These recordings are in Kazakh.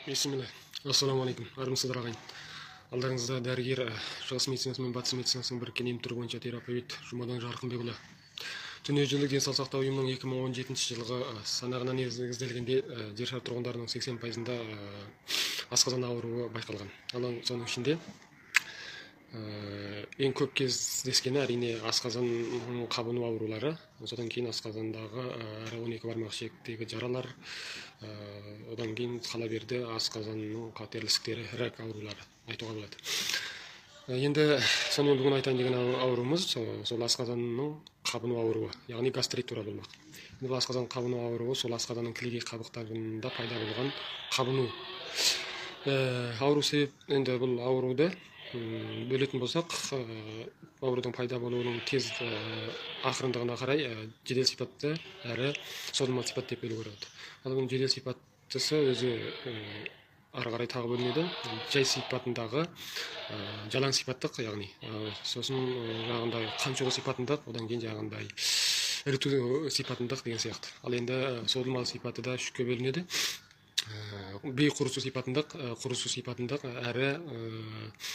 Бисмилла. Ассалаумағалейкум. Армысыздар, ағайын. Алдарыңызда дәрігер, шығыс медицинасы мен батыс медицинасының біріккен ем түрі бойынша терапевт Жұмадан Жарқынбекұлы. Дүниежүзілік денсаулық сақтау ұйымының 2017 жылғы санағына негізделгенде, жер шары тұрғындарының 80%-ында асқазан ауруы байқалған. Ал соның ішінде ең көп кездескені, әрине, асқазан қабыну аурулары, содан кейін асқазандағы әрі 12 бармақ ішектегі жаралар, одан кейін қала берді асқазанның қатерлі ісіктері, рак аурулары айтуға болады. Енді сонымен бүгін айтайын деген ауруымыз сол асқазанның қабыну ауруы, яғни гастрит туралы болмақ. Енді бұл асқазан қабыну ауруы сол асқазанның кілегей қабықтарында пайда болған қабыну. Ауру себеп, енді бұл ауруды бөлетін болсақ, аурудың пайда болуының тез, ақырындығына қарай жедел сипатты әрі созылмалы сипат деп бөлуге болады. Ал бұның жедел сипаттысы өзі ары қарай тағы бөлінеді. Жай сипатындағы, жалаң сипаттық, яғни сосын жаңағындай қан шығу сипатындық, одан кейін жаңағындай іріту сипатындық деген сияқты. Ал енді созылмалы сипаты да үшке бөлінеді. Бейқұрысу сипатындық, құрысу сипатындық әрі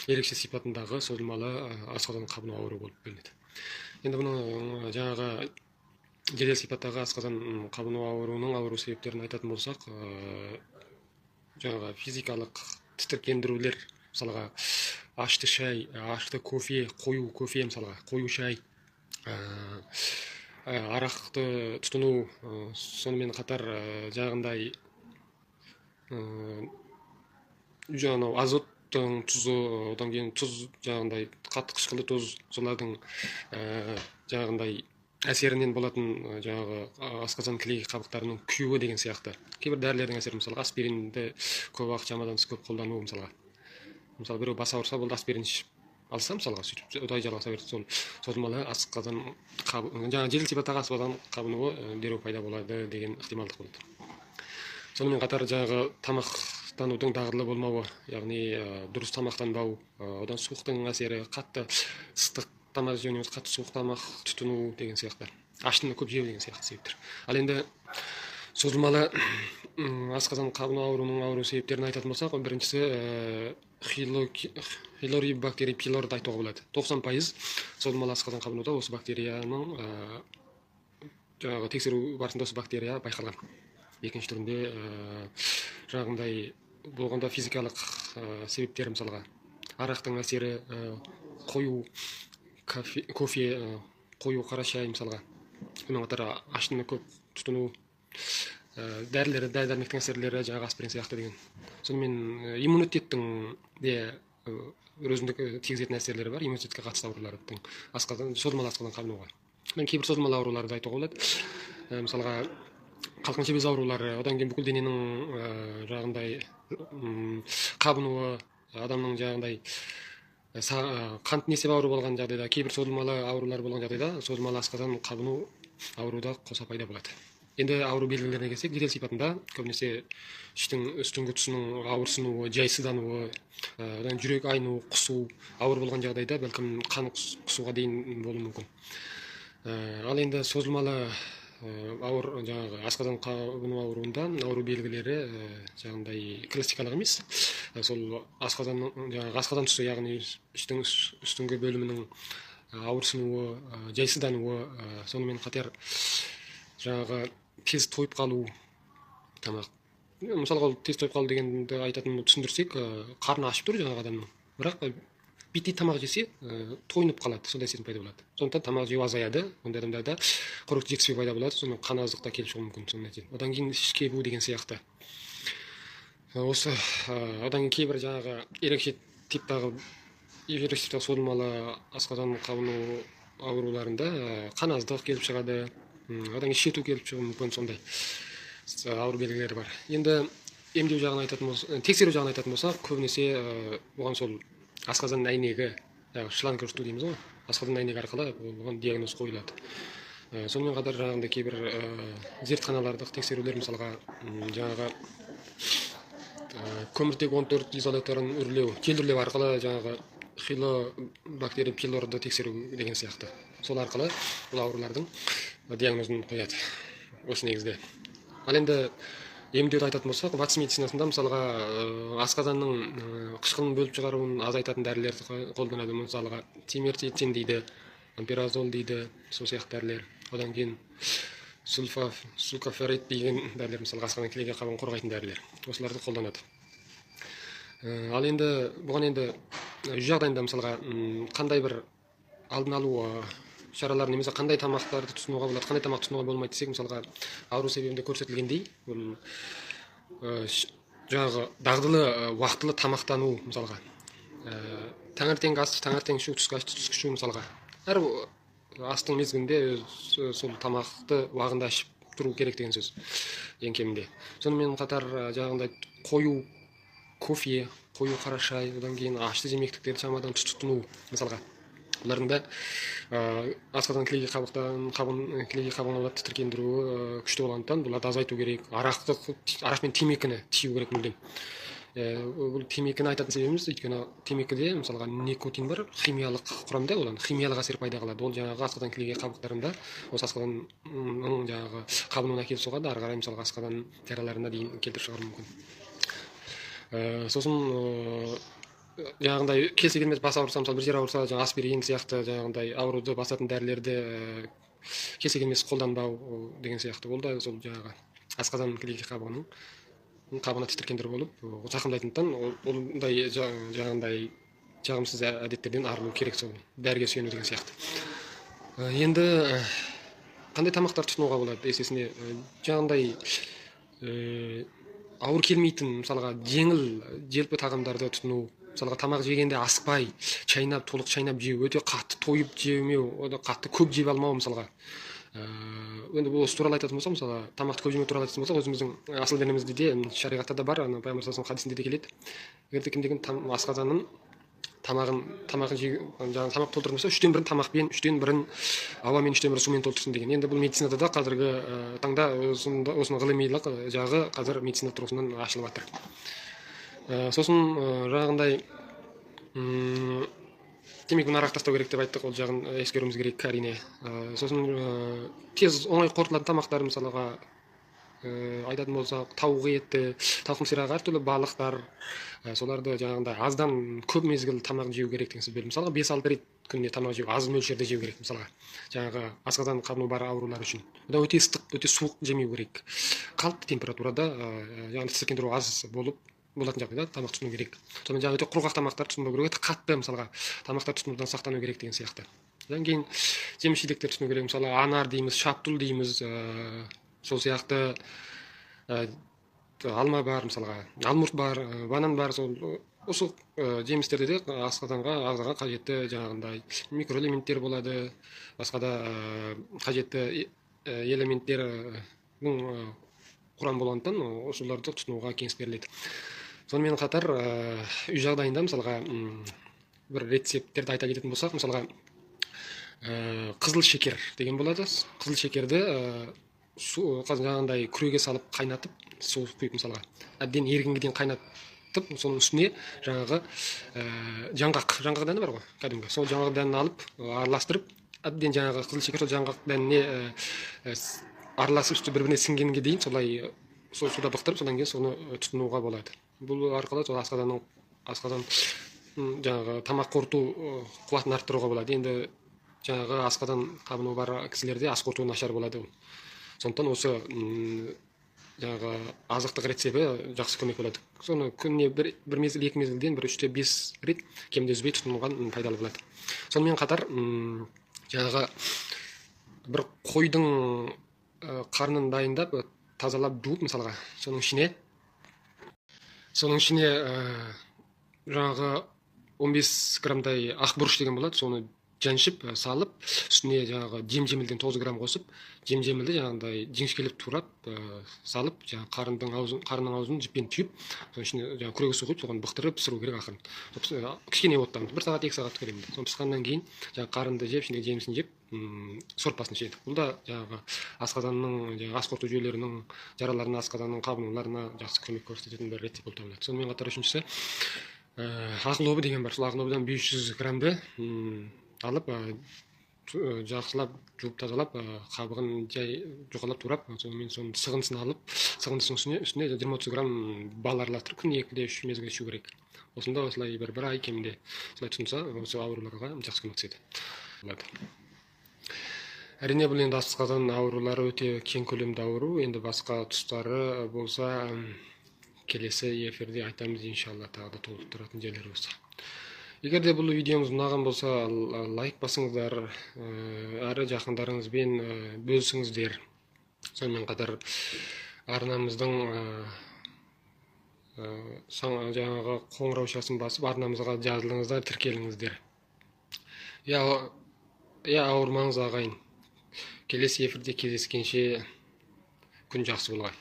ерекше сипатындағы созылмалы асқазан қабыну ауруы болып бөлінеді. Енді бұның жаңағы жедел сипаттағы асқазан қабыну ауруының ауру себептерін айтатын болсақ, жаңағы физикалық тітіркендірулер, мысалға ашты шай, ашты кофе, қою кофе, мысалға қою шай, арақты тұтыну, сонымен қатар жаңағындай жаңағы азоттың тұзы, одан кейін тұз, жаңағындай қатты қышқылды тұз, солардың жаңағындай әсерінен болатын жаңағы асқазан кілегей қабықтарының күюі деген сияқты. Кейбір дәрілердің әсері, мысалға аспиринді көп уақыт шамадан тыс көп қолдану, мысалға. Мысалы, біреу бас ауырса болды, аспирин ішіп алса, мысалға, сөйтіп ұдайы жалғаса берсе, сол созылмалы асқазан жаңағы жедел сипаттағы асқазан қабынуы дереу пайда болады деген ықтималдық болады. Сонымен қатар жаңағы тамақтанудың дағдылы болмауы, яғни дұрыс тамақтанбау, одан суықтың әсері, қатты ыстық тамақ жеу немесе қатты суық тамақ тұтыну деген сияқты, аштыны көп жеу деген сияқты себептер. Ал енді созылмалы асқазан қабыну ауруының ауру себептерін айтатын болсақ, біріншісі хилорибактерий пилорды айтуға болады. 90% созылмалы асқазан қабынуда осы бактерияның жаңағы тексеру барысында осы бактерия байқалған. Екінші түрінде жаңағындай болғанда физикалық себептер, мысалға арақтың әсері, қою кофе, қою қара шай, мысалға, сонымен қатар аштыны көп тұтыну, дәрілер, дәрі дәрмектің әсерлері, жаңағы аспирин сияқты деген. Сонымен иммунитеттің де өзіндік тигізетін әсерлері бар, иммунитетке қатысты аурулардың асқазан, созылмалы асқазан қабынуға. Мен кейбір созылмалы ауруларды айтуға болады. Мысалға қалқанша без аурулары, одан кейін бүкіл дененің жаңағындай қабынуы, адамның жаңағындай қант несеп ауру болған жағдайда, кейбір созылмалы аурулар болған жағдайда созылмалы асқазан қабыну ауруы да қоса пайда болады. Енді ауру белгілеріне келсек, жедел сипатында көбінесе іштің үстіңгі тұсының ауырсынуы, жайсыздануы, одан жүрек айну, құсу, ауыр болған жағдайда бәлкім қан құсуға дейін болуы мүмкін. Ал енді созылмалы ауыр жаңағы асқазан қабыну ауруында ауру белгілері жаңағындай классикалық емес. Сол асқазанның жаңағы асқазан тұсы, яғни іштің үстіңгі бөлімінің ауырсынуы, жайсыздануы, сонымен қатар жаңағы тез тойып қалу тамақ. Мысалға, ол тез тойып қалу дегенді айтатын түсіндірсек, қарны ашып тұр жаңағы адамның, бірақ битей тамақ жесе тойынып қалады, сондай сезім пайда болады. Сондықтан тамақ жеу азаяды, ондай адамдарда қорек жетіспеу пайда болады, сонымен қан аздық та келіп шығуы мүмкін. Соның нәтижесінде одан кейін іш кебу деген сияқты. Осы одан кейін кейбір жаңағы ерекше типтағы созылмалы асқазан қабыну ауруларында қан аздық келіп шығады, одан кейін шету келіп шығуы мүмкін, сондай ауру белгілері бар. Енді емдеу жағын айтатын болсақ, тексеру жағын айтатын болсақ, көбінесе оған сол асқазан әйнегі, жаңағы шланг рту дейміз ғой, асқазан әйнегі арқылы оған диагноз қойылады. Сонымен қатар жаңағындай кейбір зертханалардық тексерулер, мысалға жаңағы көміртек 14 изоляторын үрлеу, жел үрлеу арқылы жаңағы хилобактерий пилорды тексеру деген сияқты. Сол арқылы бұл аурулардың диагнозын қояды осы негізде. Ал енді Емдеуді айтатын болсақ, батыс медицинасында мысалға асқазанның қышқылын бөліп шығаруын азайтатын дәрілерді қолданады. Мысалға тимертицин дейді, амперазол дейді, сол сияқты дәрілер. Одан кейін сулкаферит деген дәрілер, мысалға асқазан кілегей қабығын қорғайтын дәрілер, осыларды қолданады. Ал енді бұған енді үй жағдайында мысалға қандай бір алдын алу шаралар немесе қандай тамақтарды тұтынуға болады, қандай тамақ тұтынуға болмайды десек, мысалға ауру себебінде көрсетілгендей, бұл жаңағы дағдылы уақытылы тамақтану, мысалға таңертеңгі асты таңертең ішу, түскі асты түскі ішу, мысалға әр астың мезгілінде сол тамақты уағында ішіп тұру керек деген сөз ең кемінде. Сонымен қатар жаңағындай қою кофе, қою қара шай, одан кейін ашты жемектіктерді шамадан тыс тұтыну, мысалға бұлардың да асқазан кілегей қабықтан қабығын кілегей қабығына тітіркендіруі күшті болғандықтан бұларды азайту керек. Арақты, арақ пен темекіні тыю керек мүлдем. Бұл темекіні айтатын себебіміз, өйткені темекіде мысалға никотин бар, химиялық құрамда, одан химиялық әсер пайда қылады. Ол жаңағы асқазан кілегей қабықтарында осы асқазанның жаңағы қабынуына әкеліп соғады, ары қарай мысалға асқазан жараларына дейін келтіріп шығаруы мүмкін. Сосын жаңағындай келсе келмес бас ауырса, мысалы бір жер ауырса, жаңағы аспирин сияқты жаңағындай ауруды басатын дәрілерді келсе келмес қолданбау деген сияқты. Ол да сол жаңағы асқазан кілегей қабығының қабығына тітіркендіру болып зақымдайтындықтан ондай жаңағындай жағымсыз әдеттерден арылу керек, сол дәріге сүйену деген сияқты. Енді қандай тамақтар тұтынуға болады есесіне? Жаңағындай ауыр келмейтін, мысалға жеңіл желпі тағамдарды тұтыну, мысалға тамақ жегенде асықпай шайнап, толық шайнап жеу, өте қатты тойып жемеу, қатты көп жеп алмау. Мысалға енді бұл осы туралы айтатын болсақ, мысалы тамақты көп жемеу туралы айтатын болсақ, өзіміздің асыл дінімізде де, шариғатта да бар, ана пайғамбар саллаллаху хадисінде де келеді. Егер де кімде кім асқазанын тамағын жаңағы тамақ толтыратын болса, үштен бірін тамақпен, үштен бірін ауамен, үштен бірін сумен толтырсын деген. Енді бұл медицинада да қазіргі таңда осының ғылымилық жағы қазір медицина тұрғысынан ашылып жатыр. Сосын жаңағындай темекіні арақ тастау керек деп айттық, ол жағын ескеруіміз керек әрине. Сосын тез оңай қорытылатын тамақтар, мысалға айтатын болсақ, тауық еті, тауықтың сирағы, әртүрлі балықтар, соларды жаңағындай аздан көп мезгіл тамақ жеу керек деген сөз. Мысалға 5-6 рет күніне тамақ жеу, аз мөлшерде жеу керек, мысалға жаңағы асқазан қабыну бар аурулар үшін. Одан өте ыстық, өте суық жемеу керек. Қалыпты температурада, яғни тітіркендіру аз болып болатын жағдайда тамақ тұтыну керек. Сонымен жаңағы өте құрғақ тамақтар тұтынбау керек, өте қатты мысалға тамақтар тұтынудан сақтану керек деген сияқты. Одан кейін жеміс жидектер тұтыну керек, мысалы анар дейміз, шаптул дейміз, сол сияқты алма бар, мысалға алмұрт бар, банан бар. Сол осы жемістерде де асқазанға, ағзаға қажетті жаңағындай микроэлементтер болады, басқа да қажетті элементтердің құрам болғандықтан осыларды тұтынуға кеңес беріледі. Сонымен қатар үй жағдайында мысалға бір рецепттерді айта кететін болсақ, мысалға қызыл шекер деген болады. Қызыл шекерді су жаңағындай күреге салып қайнатып, су құйып, мысалға әбден ерігенге дейін қайнатып, соның үстіне жаңағы жаңғақ дәні бар ғой кәдімгі, сол жаңғақ дәнін алып араластырып, әбден жаңағы қызыл шекер сол жаңғақ дәніне араласып үсті бір біріне сіңгенге дейін солай сол суда бықтырып, содан кейін соны тұтынуға болады. Бұл арқылы сол асқазан жаңағы тамақ қорыту қуатын арттыруға болады. Енді жаңағы асқазан қабынуы бар кісілерде ас қорытуы нашар болады. Сондықтан осы жаңағы азықтық рецепті жақсы көмек болады. Соны күніне бір мезгіл, екі мезгілден бір 3-5 рет кемде үзбей тұтынған пайдалы болады. Сонымен қатар жаңағы бір қойдың қарнын дайындап, тазалап жуып, мысалға соның ішіне жаңағы 15 граммдай ақ бұрыш деген болады, соны жаншып салып, үстіне жаңағы жем-жемілден 9 грамм қосып, жем-жемілді жаңағындай жіңішкелеп турап салып, жаңағы қарынның аузын жіппен түйіп, соның ішіне жаңағы күреге су құйып, соған бықтырып пісіру керек ақырын. Кішкене оттан 1 сағат 2 сағат көлемінде. Соны пісқаннан кейін жаңағы қарынды жеп, ішіндегі жемісін жеп, сорпасын ішеді. Бұл да жаңағы асқазанның, жаңағы ас қорыту жүйелерінің жараларына, асқазанның қабынуларына жақсы көмек көрсететін бір рецепт болып табылады. Сонымен қатар үшіншісі ақ лобы деген бар. Сол ақ лобыдан 500 граммды алып, Жақсылап жуып тазалап, қабығын жай жұқалап турап, сонымен соның сығындысын алып, сығындысының үстіне 20-30 грамм бал араластырып, күніне 2-3 мезгіл ішу керек. Осында осылай бір ай кемінде солай тұтынса, осы ауруларға жақсы көмектеседі. Әрине, бұл енді асқазан аурулары өте кең көлемді ауру. Енді басқа тұстары болса, келесі эфирде айтамыз, иншалла, тағы да толықтыратын жерлер болса. Егер де бұл видеомыз ұнаған болса, лайк басыңыздар, әрі жақындарыңызбен бөлісіңіздер. Сонымен қатар арнамыздың жаңағы қоңыраушасын басып, арнамызға жазылыңыздар, тіркеліңіздер. Иә, ауырмаңыз, ағайын. Келесі эфирде кездескенше, күн жақсы болғай.